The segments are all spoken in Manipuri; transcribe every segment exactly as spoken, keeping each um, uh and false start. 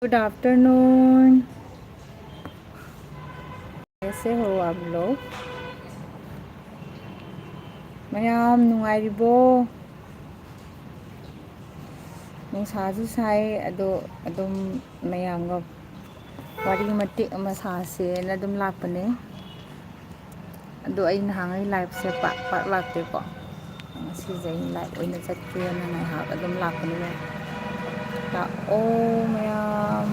Good afternoon. कैसे हो आप लोग? ꯃꯌꯥꯝ ꯅꯨꯡꯉꯥꯏꯔꯤꯕꯣ? ꯅꯨꯡꯁꯥꯁꯨ ꯁꯥꯏ, ꯑꯗꯣ ꯑꯗꯨꯝ ꯃꯌꯥꯝꯒ ꯋꯥꯔꯤ ꯃꯇꯦꯛ ꯑꯃ ꯁꯥꯁꯦꯅ ꯑꯗꯨꯝ ꯂꯥꯛꯄꯅꯦ꯫ ꯑꯗꯣ ꯑꯩ ꯅꯍꯥꯟꯉꯩ liveꯁꯦ ꯄꯥꯛ ꯄꯥꯛ ꯂꯥꯛꯇꯦꯀꯣ꯫ ꯉꯁꯤꯁꯦ ꯑꯩ live ꯑꯣꯏꯅ ꯆꯠꯀꯦꯅ ꯉꯥꯏꯍꯥꯛ ꯑꯗꯨꯝ ꯂꯥꯛꯄꯅꯦ꯫ ꯂꯥꯛꯑꯣ ꯃꯌꯥꯝ꯫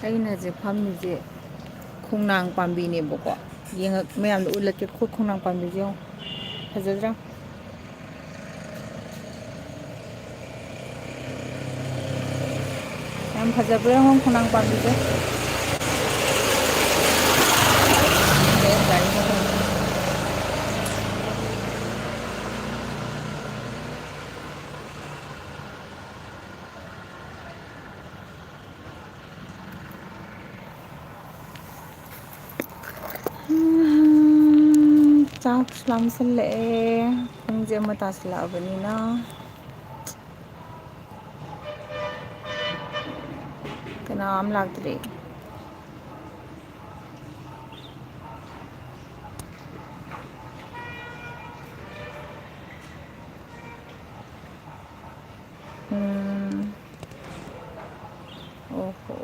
ꯑꯩꯅ ꯍꯧꯖꯤꯛ ꯐꯝꯃꯤꯁꯦ ꯈꯣꯡꯅꯥꯡ ꯄꯥꯝꯕꯤꯅꯦꯕꯀꯣ꯫ ꯌꯦꯡꯉꯛ-, ꯃꯌꯥꯝꯗ ꯎꯠꯂꯛꯀꯦ, ꯈꯣ-, ꯈꯣꯡꯅꯥꯡ ꯄꯥꯝꯕꯤꯁꯦ ꯌꯦꯡꯉꯣ꯫ ꯐꯖꯗ꯭ꯔꯥ? ꯌꯥꯝ ꯐꯖꯕ꯭ꯔꯥ ꯌꯦꯡꯉꯣ ꯈꯣꯡꯅꯥꯡ ꯄꯥꯝꯕꯤꯁꯦ꯫ ꯆꯥꯛꯁꯨ ꯂꯥꯝꯁꯜꯂꯛꯑꯦ꯫ ꯄꯨꯡꯁꯦ ꯑꯃ ꯇꯥꯁꯜꯂꯛꯑꯕꯅꯤꯅ꯫ ꯀꯅꯥꯝ ꯂꯥꯛꯇ꯭ꯔꯤ꯫ ꯎꯝ꯫ ꯑꯣꯍꯣ꯫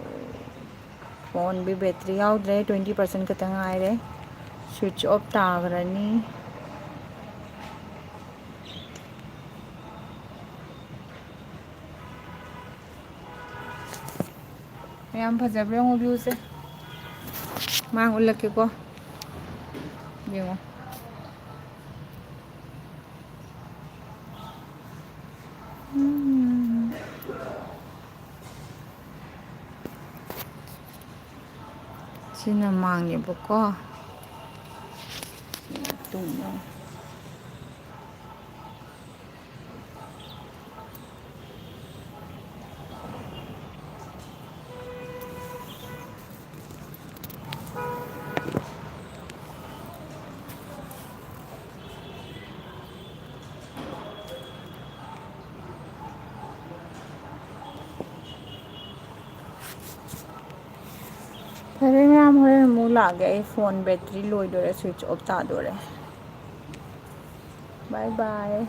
Phoneꯕꯤ battery ꯌꯥꯎꯗ꯭ꯔꯦ, twenty percent ꯈꯛꯇ ꯉꯥꯏꯔꯦ꯫ Switch off ꯇꯥꯈ꯭ꯔꯅꯤ꯫ ꯌꯥꯝ ꯐꯖꯕ꯭ꯔꯥ ꯌꯦꯡꯉꯣ viewꯁꯦ꯫ ꯃꯥꯡ ꯎꯠꯂꯛꯀꯦꯀꯣ꯫ ꯌꯦꯡꯉꯣ꯫ ꯎꯝ꯫ ꯁꯤꯅ ꯃꯥꯡꯅꯦꯕꯀꯣ꯫ ꯁꯤꯅ ꯇꯨꯡꯅꯦ꯫ ꯐꯔꯦ ꯃꯌꯥꯝ, ꯍꯣꯔꯦꯟ ꯑꯃꯨꯛ ꯂꯥꯛꯑꯒꯦ꯫ ꯑꯩ ꯐꯣꯟ ꯕꯦꯇ꯭ꯔꯤ ꯂꯣꯏꯗꯣꯔꯦ, ꯁ꯭ꯋꯤꯆ ꯑꯣꯐ ꯇꯥꯗꯣꯔꯦ꯫ By by.